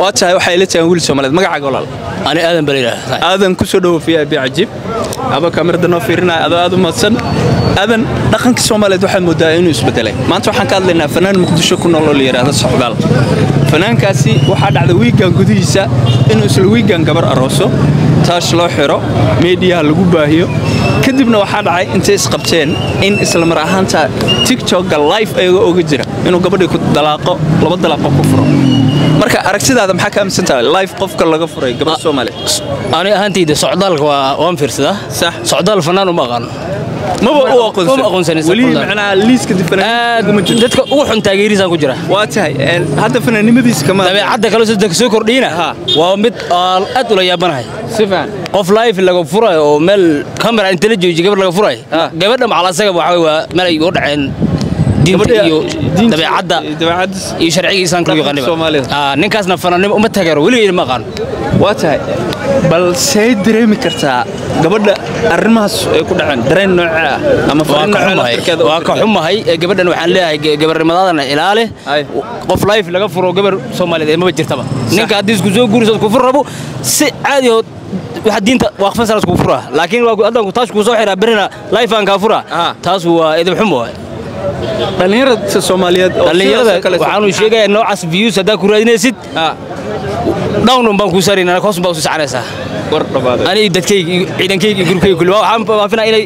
Waa tahay, waxay ila tahay wiil Soomaaliyeed. Magacaaga, walaal? Ani Aadan baa layidhaahdaa. Aadan, ku soo dhowo VIP Cajiib, adoo kaamirada noo fiirinaya, adoo aad u mahadsan. Aadan, dhaqanka Soomaaliyeed waxaad moodaa inuu isbedelay. Maanta waxaan ka hadlaynaa fanaan Muqdisho ku nool oo la yidhaahdo Socdaal. Fanaankaasi waxaa dhacday wiiggan gudihiisa inuu isla wiiggan gabar arooso, taash loo xiro, meediyaha lagu baahiyo. Kadibna waxaa dhacay intay isqabteen in isla mar ahaanta TikTokga live ayaga oga jira inuu gabadhii ku dalaaqo, laba dalaaqo ku furo. Marka aragtidaada maxaa ka aaminsan tahay live qofka laga furay gabar Soomaaliyeed? Ani ahaantayda Socdaalka waan fiirsadaa. Socdaal fanaan uma aqaano. Maba u aqoonsan? Uma aqoonsanin. Weli Socdaal. Macnaha liiska Aad fanaaniinta kuma jirto. Dadka ugu xun taageeriisaan ku jira. Waa tahay, hadda fanaannimadiisa kama Dabeecadda kale soo soo kordhiyna waa mid aan aad ula yaabanahay. Si fiican. Qof live laga furayo oo meel camera inta la joojiyo gabadh laga furayo, gabadha macal asaga waxa weeye waa meel ay u dhaceen diinta Gabadha iyo diinta dabeecadda dabeecadda iyo sharciga islaamka lagu dhaqanka yaqaaniba. Soomaalida. Ninkaasna fanaannimo uma taageero, weligeyna ma aqaano. Waa tahay, bal see dareemi kartaa gabadha arrimahaas ay ku dhaceen, dareen noocee ah ama Waa fariin ka noocee xumahay. laftirkeeda u Waa ka dirtay? xumahay. Gabadhan waxaan leeyahay, gabarnimadaadana ilaali. Qof live laga furo gabar Soomaaliyeed maba jirtaba. Ninka haddii isku soo guuriso ku fur rabo, si caadi oo waxa diinta waaqfan sana isku furaa, laakiin waa haddaan ku taash ku soo xiraa, berina live aan kaa furaa, taas waa idin xumo waay. Dhallinyarada Soomaaliyeed oo Dhallinyarada sidaas oo kale waxaanu sheegayaa noocaas views haddaa ku raadinaysid, down un baan kuu saaraynaa, hoos baa usii soconaysaa. War dhamaaday. Aniga dadkayga iyo ciidankayga iyo gurubkayga kulli waxaan faafinaa inay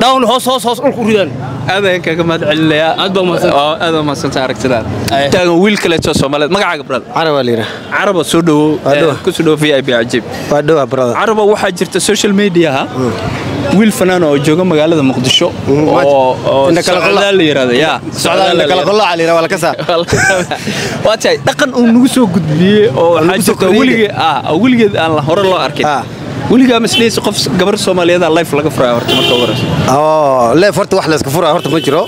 down, hoos hoos hoos dhulka u ridaan. Aad ayaan kaaga mahad celinayaa. Aad baa umahadsan. Oo aad baa mahadsantahay aragtidaada. Taagan wiil kaleeto Soomaaliyeed. Magacaaga, brother? Carab waa la yidhaha. Caraba, soo dhowow. Waa dhow. Ku soo dhowo VIP Cajiib. Waa dhowa, brother. Caraba, waxaa jirta social mediaha wiil fanaan oo jooga magaalada Muqdisho oo Inta kala qolla. Socdaal la yiraahdo ya. Socdaal inta kala qollaaca la yidhaha, waa la kasaa. Waa tahay, dhaqan uu nagu soo gudbiyey oo waxaa Nagu soo jirta kordhiyey. weligee oo weligeed aan hore loo arkin. Weligaa masliis qof gabar Soomaaliyeed aa live laga furaya horta marka ugu horeysa? Oo live horta wax la iska furaa horta ma jiro.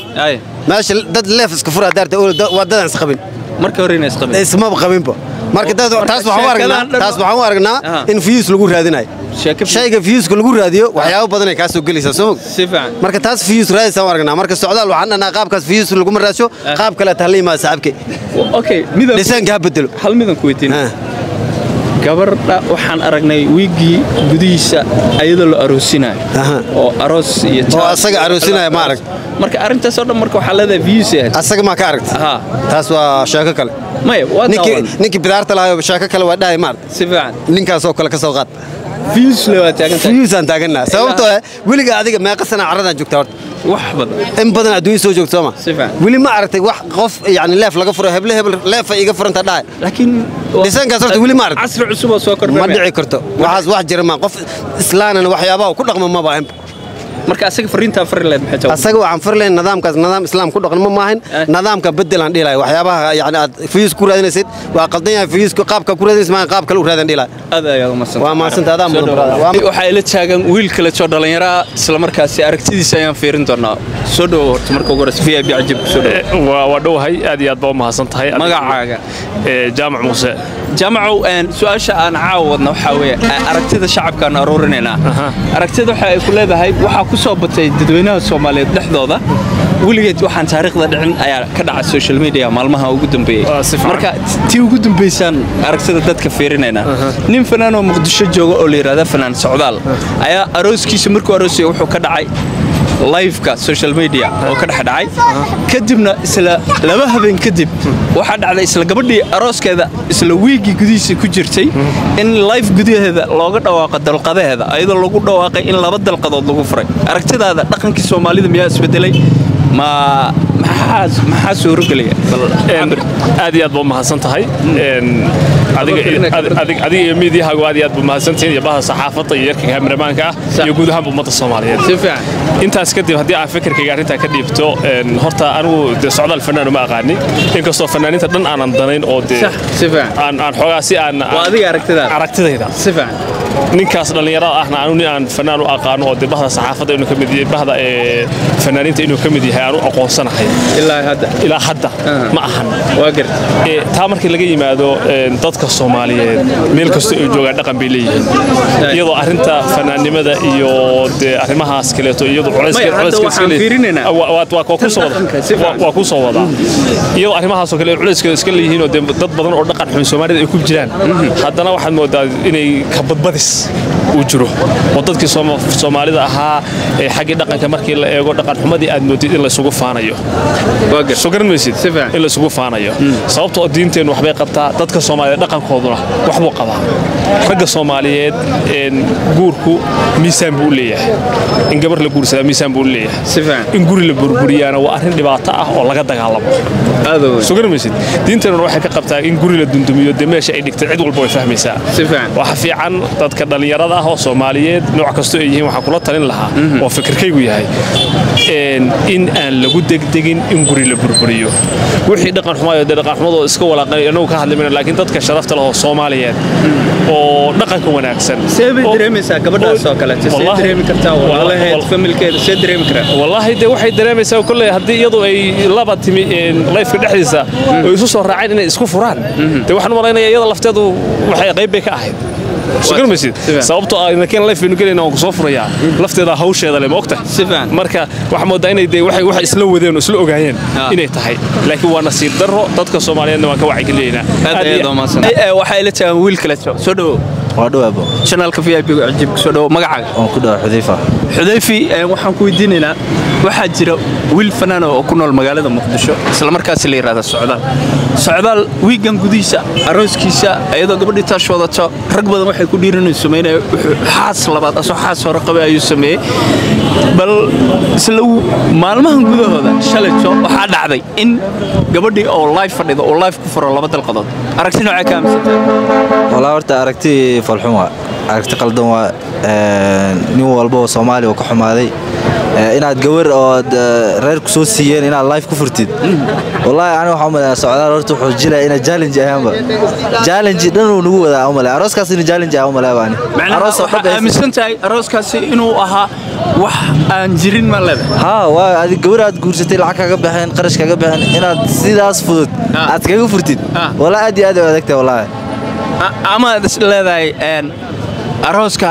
Meesha dad live iska furaa daarta waa dadaan isqabin. Marka hore inay isqabin. Ismaba qabinba. Marka dad Marka taas waxaan u aragnaa sheekadan dhan taas waxaan u aragnaa in views lagu raadinayo. Sheeko Shayga viewska lagu raadiyo waxyaabo badan ay kaa soo gelaysaa, soo ma? Si fiican. Marka taas views raadisaan u aragnaa. Marka Socdaal waxaan dhahnaa qaabkaas views laguma raadsho, qaab kale ta la yimaada saaxiibkay. Okay, midaan Lisaanka ha bedelo. Hal midaan ku weydiin. Gabadha waxaan aragnay wiiggii gudihiisa ayadoo la aroosinayo oo aroos iyo Oo asaga aroosinaya, ma arag. Marka arrintaas oo dhan marka waxaa leedahay views ahayd. Asaga maa ka aragtay? Taas waa sheeko kale. Maya, waa ninkii daawan. Ninkii bidaarta lahayo sheeko kale waa dhahay, ma arag. Si fiican. Ninkaasoo kale ka soo qaad. Views le waa taagan tahay. Views aan taagannaha, sababtoo ah weliga adiga meeqa sana carradaan joogtaa horta? Wax badan. In badan adduunya soo joogto, sooma? Si fiican. Weli ma aragtay wax qof yani live laga furo, heble hebel live ay iga furanta dhahay? Laakiin Dhisaankaas horta weli ma aragtay. Casri cusub oo soo kordhay. Ma dhici karto, waxaas wax jira ma qof islaanana waxyaabaha uu ku dhaqmo maba ahayn. Marka asaga fariintaa fari lahayd maxay tahay? Asaga waxaan fari lahayn nidaamkaas nidaam islaam ku dhaqmo maahan. Nidaamka bedelaan dhihi lahay. Waxyaabaha yani aad views ku raadinaysid waa qaldan yahay. Viewska qaabka ku raadinaysid maahan, qaab kale u raadin dhihi lahay. Aad ayaad u mahadsantahay. Waa mahadsantahay, adaa mudan, brother. Waxaa ila taagan wiil kaleeto dhallinyaro ah, isla markaasi aragtidiisa ayaan fiirin doonaa. Soo dhowo horta marka ugu horeysa, VIP Cajiib ku soo dhowo. Waa dhowahay, aad iyo aad baa u mahadsan tahay. Magacaaga? Jaamac Muuse. Jaamacow, su-aasha aan caawa wadna waxaa weeye aragtida shacabkaan aruurinaynaa. Aragtida waxa ay ku leedahay waxaa ku soo batay dadweynaha Soomaaliyeed dhexdooda, weligeed waxaan taariikhda dhicin ayaa ka dhaca social media maalmaha ugu dambeeyey. Marka tii ugu dambeysaan aragtida dadka fiirinaynaa. Nin fanaan oo Muqdisho jooga oo la yidhahda Fanaan Socdaal ayaa arooskiisa markuu aroosaya wuxuu ka dhacay liveka social media oo ka dhex dhacay. Kadibna isla 2 habeen kadib waxaa dhacday isla gabadhii arooskeeda isla wiigii gudihiisa ku jirtay in live gudaheeda looga dhawaaqo dalqadaheeda, ayadoo lagu dhawaaqay in laba dalqadood lagu furay. Aragtidaada, dhaqankii Soomaalida miyaa isbedelay? Ma maxaa suurogelaya? Bal cabir. Aad iyo aad baa u mahadsan tahay. Adiga iyo miidiyahaagu aad iyo aad buu mahadsantihiin, iyo baha saxaafadda iyo yarka kameramaanka ah iyo guud ahaanba ummadda Soomaaliyeed. Si fiican. Intaas kadib, haddii aan fikirkayga arrintaa ka dhiibto, horta anigu dee Socdaal fanaan uma aqaani, inkastoo fanaaninta dhan aanan danayn oo dee Si fiican. aan xoogaa si aan Waa adiga aragtidaada. Aragtidayda. Si fiican. Ninkaas dhallinyarada ahna anu nin aan fanaan u aqaano oo dee bahda saxaafadda inuu ka mid yahay, bahda fanaaniinta inuu ka mid yahay aan u aqoonsanahay ilaa hadda ma ahan. Taa markii laga yimaado, dadka Soomaaliyeed meel kasta ay joogaan dhaqan bay leeyihiin, iyadoo arrinta fanaannimada iyo dee arrimahaas kaleeto iyadu waa ku soo wadaa, iyadoo arrimahaasoo kale culayskeeda iska leeyihiin oo dee dad badan oo dhaqan xun Soomaalida ay ku jiraan, haddana waxaad moodaa inay kabadbadis uu jiro oo dadkii Soomaalida ahaa ee xaggii dhaqanka markii la eego dhaqan xumadii aad moodid in laysugu faanayo. Soo garan maysid in laysugu faanayo, sababtoo diinteennu waxbay qabtaa, dadka Soomaaliyeed dhaqankooduna waxbuu qabaa. Ragga Soomaaliyeed guurku miisaan buu u leeyahay, in gabar la guursadaa miisaan buu u leeyahay, in guri la burburiyaana waa arrin dhibaato ah oo laga dagaalamo. Soo garan maysid, diinteennuna waxay ka qabtaa in guri la dundumiyo, dee meesha ay dhigtay cid walba way fahmaysaa. Waxa fiican dadka dhallinyarada ah oo Soomaaliyeed nooc kastoo ay yihiin waxaan kula talin lahaa oo fikirkaygu yahay in aan lagu degdegin in guri la burburiyo. Wixii dhaqan xumaayo dee dhaqan xumadoo iska walaaqanay inagu ka hadli mayno, laakiin dadka sharafta leh oo Soomaaliyeed oo dhaqanka wanaagsan. See bay dareemaysaa gabadhaas oo kale? See dareemi kartaa walaalaheed, familkeeda see dareemi karaa? Wallaahi dee waxay dareemaysaa kolley haddii iyadu ay laba timi lifeka dhexdiisa oo isu soo raaceen inay isku furaan, dee waxaan u malaynayaa iyada lafteedu waxay qayb bay ka ahayd. Soo garmaysid, sababtoo ah inaken life baynu gelayna waan ku soo furayaa lafteeda hawsheeda le ma ogtahay. Marka waxaa moodaa inay dee waxay wax isla wadeen oo isla ogaayeen inay tahay, laakiin waa nasiib darro. Dadka Soomaaliyeedna waan ka wacyigelinaynaa. Waxaa ila tagaan wiil kale. Soo dhawow. Waa dhawaabo. Channelka VIP Cajiib soo dhawow. Magacaaga? Waan ku dhawa, Xudayfa. Xudayfi, waxaan ku weydiinaynaa, waxaa jira wiil fanaan oo ku nool magaalada Muqdisho, isla markaas la yiraahdo Socdaal. Socdaal wiigan gudihiisa arooskiisa iyadoo gabadhii taash wadato, rag badan waxay ku dhiirinayso sameynaya xaas labaad asoo xaas hore qabay ayuu sameeyey. Bal isla maalmahan gudahooda shalayto waxaa dhacday in gabadhii oo live fadhido oo live ku furo 2 dalqadood. Aragti noocee ka aaminsantahay? Walaa horta aragti falxun waa, aragti qaldan waa. Nin walba oo Soomaali oo ka xumaaday inaad gabar ood reer ku soo siiyeen inaad live ku furtid. Wallaahi aniga waxaan u maleeyaa Socdaal horta wuxuu jilaya inaa challenge ahaanba, challenge dhan uu nagu wadaa u maleeya arooskaas inuu challenge ahaan u maleeya baani. Aroos waxaa aaminsan tahay arooskaasi inuu ahaa wax aan jirin ma leedahay? Haa, waa adig gabar aad guursatay, lacag kaga baxeen, qarash kaga baxeen, inaad sidaas fudud aad kaga furtid, wallaahi aad iyo aad ay adagtahay wallaahi. Ama aad is leedahay arooska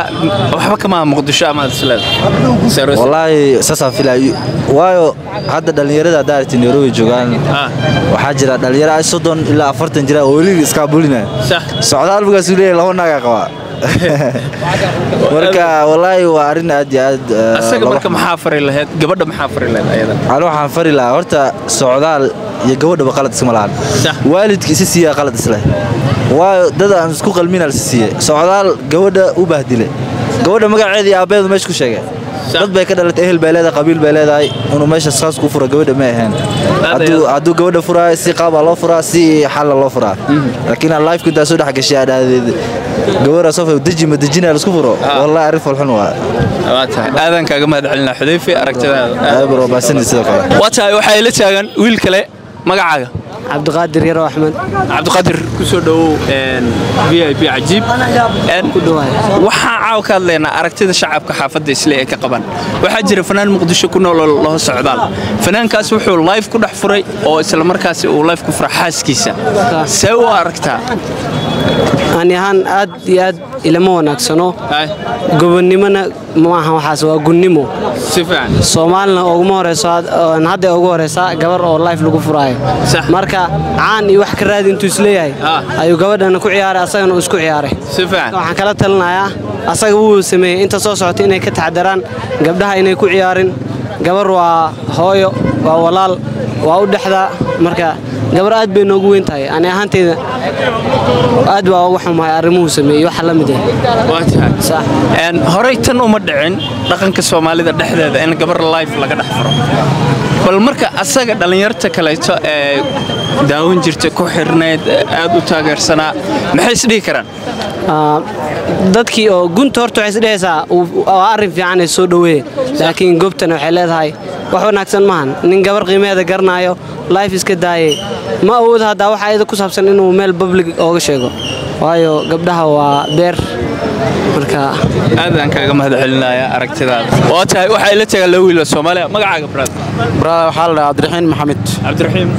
waxba kama Muqdisho ama aad is leedahay? Wallaahi saasaan filaya, waayo hadda dhallinyarada haddaa aragtay Nairobi joogaan, waxaa jira dhallinyaro ay 30 ilaa 40 jira oo weli iskaabulinaya. Socdaal markaasuu leeyahay 2 naagaa qabaa. Marka wallaahi waa arrin aad iyo aad. Asaga marka maxaa fari lahayd? Gabadha maxaa fari lahayd ayada? Ani waxaan fari lahaa horta Socdaal iyo gabadhaba qalad iskama lahan, waalidka isi siiyaa qalad isleh, waayo dad aan isku qalmina lasi siiyey. Socdaal gabadha u bahdilay, gabadha magaceeda iyo aabbeedu meesha ku sheegay, dad bay ka dhalatay, ehel bay leedahay, qabiil bay leedahay, inuu meesha saas ku furo gabadha ma ahayn. Hadduu gabadha furaayo si qaabaa loo furaa, si xalla loo furaa, laakiin aan life intaa soo dhex gashay aa dhahdeed gabadha soo deji ma dejinaa laisku furo, wallahi arrin falxun waa. Waa tahay, aadan kaaga mahad celinaa Xudayfi aragtidaada. Aad bro baasan sidoo kale. Waa tahay, waxaa ila taagan wiil kale. Magacaaga? Cabdiqaadir Yaro Axmed. Cabdiqaadir, ku soo dhawow VIP Cajiib. Waxaan caawa ka hadlaynaa aragtida shacabka xaafadda Isle ee ka qaban. Waxaa jira fanaan Muqdisho ku nool oo laho Socdaal. Fanaankaas wuxuu live ku dhex furay oo isla markaasi uu live ku furay xaaskiisa. See u aragtaa? Ani ahaan aad iyo aad ilama wanaagsano, gobonnimona maaha waxaas, waa gunnimo. Soomaalina uguma horeyso hadda ugu horeysaa gabar oo life lagu furaayo. Marka caan iyo wax ka raadi intuu isleeyahay ayuu gabadhana ku ciyaaray, asagana uu isku ciyaaray. Waxaan kala talinayaa asaga wuu sameeyey, inta soo socota inay ka taxadaraan gabdhaha, inay ku ciyaarin. Gabar waa hooyo, waa walaal, waa u dhexdaa. Marka gabar aad bay noogu weyn tahay. Ani ahaanteyda aad baa uga xumahay arrimuhu sameeyey waxa la mid ah. Horey tan uma dhicin dhaqanka Soomaalida dhexdeeda in gabar life laga dhex furo. Bal marka asaga dhallinyarta kaleeto ee daawan jirta, ku xirnayd, aad u taageersanaa, maxay isdhihi karaan? Dadkii oo gunta horta waxay isdhehaysaa waa arrin fiican ee soo dhoweeye, laakiin gobtana waxay leedahay wax wanaagsan maahan. Nin gabar qiimaheeda garanaayo life iska daayay ma awoodo haddaa waxa ayada ku saabsan inuu meel public ooga sheego. Waayo gabdhaha waa beer. Marka aad aan kaaga mahad celinayaa aragtidaada. Waa tahay, waxaa ila tagaa laba wiil oo Soomaaliya. Magacaaga, brother? Brother, waxaa la dhahaa Cabdiraxiin Maxamed. Cabdiraxiim,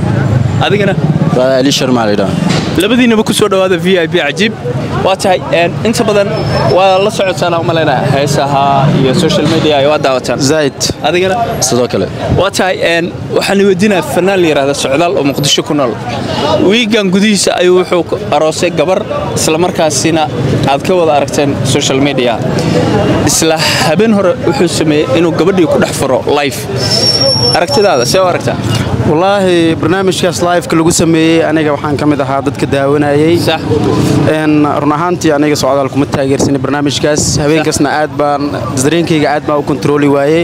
adigana? Brother, Ali Sharma la yidhaha. Labadiinaba ku soo dhawaada VIP Cajiib. Waa tahay, inta badan waa la socotaan u malaynaya heesaha iyo social media iyo waa daawataan. Zaid. Adigana? Sidoo kale. Waa tahay, waxaan weydiinayaa fanaan la yidhaahda Socdaal oo Muqdisho ku nool. Wiigan gudihiisa ayuu wuxuu ku aroosay gabar, isla markaasina aad ka wada aragteen social media. Isla habeen hore wuxuu sameeyey inuu gabadhii ku dhex furo live. Aragtidaada see u aragtaa? Wallaahi barnaamijkaas live-ka lagu sameeyey aniga waxaan ka mid ahaa dadka daawanayey. Run ahaantii aniga Socdaal kuma taageersanin barnaamijkaas. Habeenkaasna aad baan dareenkayga aad baan u kontrooli waayey.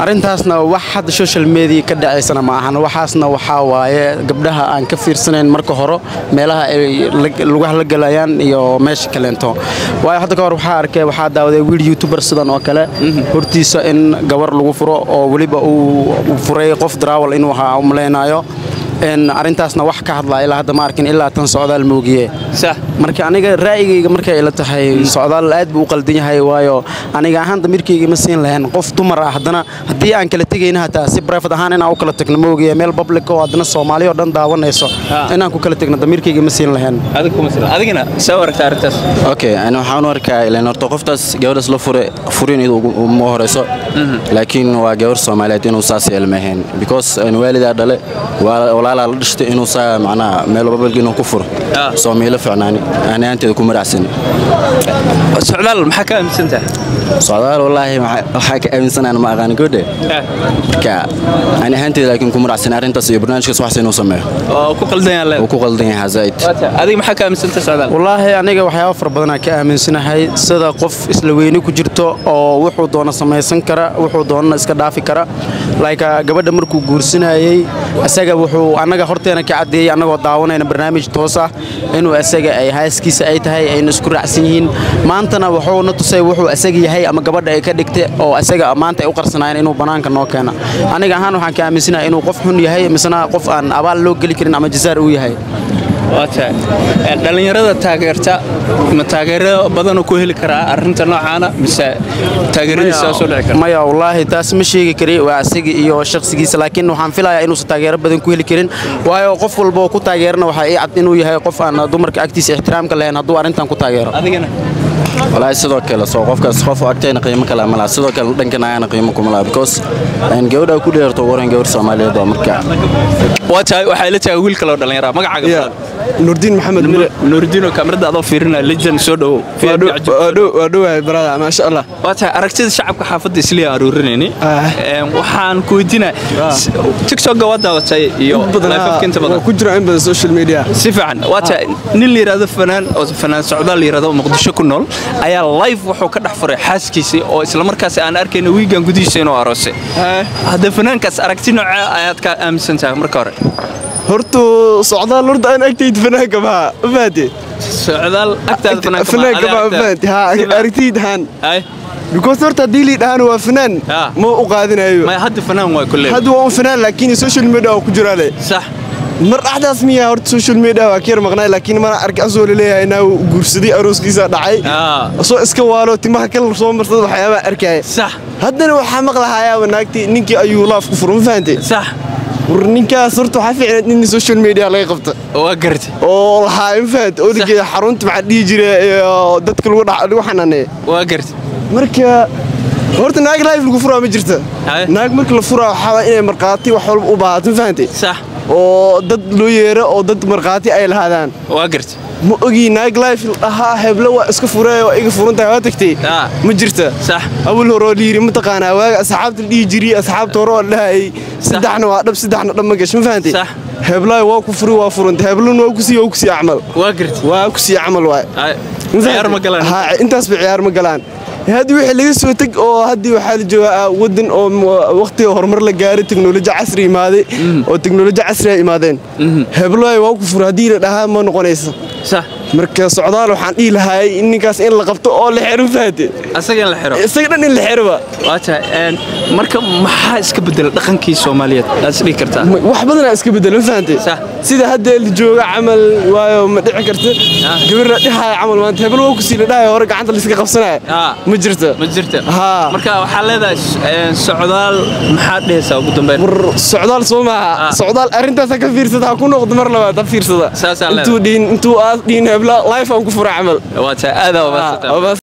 Arrintaasna wax hadda social media ka dhacaysana ma ahan. Waxaasna waxaa waaye gabdhaha aan ka fiirsanayn marka hore meelaha ay lugaha la galayaan iyo meesha kaleento. Waayo hadda ka hor waxaa arkay, waxaa daawaday wiil youtuber sidan oo kale hortiisa in gabar lagu furo oo weliba uu furay qof darawal inuu ahaa u malaynayo. Arrintaasna wax ka hadlaa ilaa hadda ma arkin ilaa tan Socdaal moogiye. Marka aniga ra'yigayga markay ila tahay, Socdaal aad buu u qaldan yahay, waayo aniga ahaan damiirkayga ma siin lahayn qof dumar ah. Haddana haddii aan kala tegayna, hataa si private ahaan inaan u kala tagno moogiye, meel public oo haddana Soomaali oo dhan daawanayso inaan ku kala tagno damiirkayga ma siin lahayn. Adigana see u aragtaa arrintaas? Okay, ani waxaan u arkaa ilaan horta qoftaas gabadhaas la fure furin iyadu uma horeyso, laakiin waa gabar Soomaaliyeed. Inuu saas yeelmaheen because waalidaa dhale, walaalaa la dhashtay, inuu saa macnaha meel public inuu ku furo soo miilo ficnaani ani ahaanteeda ku maracsani. Socdaal maxaa ka aaminsan tahay? Socdaal wallaahi waxaa ka aaminsanaan ma aqaan godhe. Marka ani ahaanteeda laakiin ku maracsani arrintaas iyo barnaamijkaas waxaas inuu sameeyo. Oo ku qaldan yahay. Uu ku qaldan yahay zaid. Adiga maxaa ka aaminsan tahay Socdaal? Wallaahi aniga waxyaabo fara badan aan ka aaminsanahay, sida qof isla weyni ku jirto oo wuxuu doono samaysan kara, wuxuu doonana iska dhaafi kara. Like gabadha markuu guursanayay isaga wuxuu annaga horteena ka caddeeyey annagoo daawanayna barnaamij toos ah inuu isaga ay haaskiisa ay tahay, ayna isku raacsan yihiin. Maantana wuxuu na tusay wuxuu isaga yahay ama gabadha ay ka dhigtay oo isaga maanta ay u qarsanaayeen inuu bannaanka noo keena. Aniga ahaan waxaan ka aaminsanahay inuu qof xun yahay, misena qof aan abaal loo geli karin ama jazaar uu yahay. Waa tahay, dhallinyarada taageerta ma taageero badanoo ku heli karaa arrinta noocaana mise taageeradiisa soo dhici kara? Maya, wallaahi taas ma sheegi kari, waa isaga iyo shakhsigiisa, laakiin waxaan filayaa inuusan taageero badan ku heli karin, waayo qof walba oo ku taageerana waxaa ii cad inuu yahay qof aan dumarka agtiisa ixtiraamka lahayn hadduu arrintan ku taageero. Adigana? Wallaahi sidoo kale soo qofkaas qof agteena qiimo kale ma laha, sidoo kale dhankana ayaana qiimo kuma laha because gabadha ku dheerto ugu horreyn gabar Soomaaliyeed waa marka. Waa tahay, waxaa ila tahay wiil kale oo dhallinyara. Magacaaga? Nuurdiin Maxamed Mire. Nuurdiin oo kaamirada adoo fiirinaya lejan, soo dhowow. Waa dhowahay brother, maasha Allah. Waa tahay, aragtida shacabka xaafadda Isliya aruurinayni waxaan ku weydiinaya TikTok-ga waa daawatay iyo live-ka inta badan? Ku jira in badan social media. Si fiican. Waa tahay, nin la yidhaahdo fanaan oo fanaan Socdaal la yidhaahdo oo Muqdisho ku nool ayaa live wuxuu ka dhex furay xaaskiisii oo isla markaasi aan arkayno wiigan gudihiisa inuu aroosay. Hadda fanaankaas aragti noocee ayaad ka aaminsan tahay marka hore? Horta Socdaal horta aan agtayda fanaanka maha, ma fahanti? Socdaal agtaada fanaanka? Fanaanka maha, ma fahanti? Ha, aragtiyda ahaan, because horta haddii lii dhahaan waa fanaan ma u qaadinayo. Maya, hadda fanaan waa kulley. Hadda waa un fanaan, laakiin social media waa ku jiraa le. Sax. Mar dhexdaas miyaa horta social media waa ka yar maqnaay, laakiin mana arki asoo laleeyahay inaa guursaday, arooskiisa dhacay, asoo iska waalo timaha kala soo marsada waxyaabaha arkaya. Sax. Haddana waxaa maqlahayaaba naagtii ninkii ayuu laaf ku furo, ma fahantay? Sax. War ninkaas horta waxaa fiicnayd in social media laga qabta. Waa gartay. Oo lahaa, ma fahantay, oo ligeeya xarunta maxaa dhihi jiray dadka lagu lagu xanaaneeyo. Waa gartay. Marka horta naag live lagu furaa ma jirta. Naag marka la furaa waxaa waa inay markhaati wax walba u baahato, ma fahantay? Sax. Oo dad loo yeero oo dad markhaati ay lahaadaan. Waa gartay. Ma ogi naag live ahaa heblo waa iska furee, waa iga furan tahay, waa tagtay, ma jirta. Sax. Awal hore oo la yidhi mataqaanaa waaga asxaabta la dhihi jiray, asxaabta hore oo la dhahayay saddexna waa dhab, saddexna dhab ma gasho, ma fahantay? Sax. Heblaay waa ku furi, waa furantay, heblun waa ku sii, waa ku sii camal. Waa gartay. Waa ku sii camal waay. Ciyaar ma galaan. Ha, intaas ba ciyaar ma galaan. Haddii wixii laga soo teg oo haddii waxaa la joogaa waddan oo waqtiga horumar la gaaray, teknoloji casri imaaday oo teknoloji casri ay imaadeen, heblaay waa ku furi haddii la dhahaa ma noqonaysa. Sax. Marka Socdaal waxaan dhihi lahaay in ninkaas in la qabto oo la xiro, fahante? Asaga in la xiro. Isaga dhan in la xiroba. Waa tahay. Marka maxaa iska bedela dhaqankii Soomaaliyeed aad is dhihi kartaa? Wax badanaa iska bedela, ma fahantay? Sida hadda la jooga camal, waayo ma dhici karta gabar la dhahaya camal maanta hebel waa ku sii la dhahaya hore gacanta la iska qabsanaya, ma jirto. Ma jirto. Marka waxaa leedahay Socdaal, maxaad dhehaysaa ugu dambeyn? War Socdaal soo maaha, Socdaal arrintaas ha ka fiirsada, ha ku noqdo mar labaad, ha fiirsada. Saasaa leedahay. Intuu dhihin, intuu aas dhihin hebla live aan ku fura camal. Waa tahay, aad aa umaadsantahay.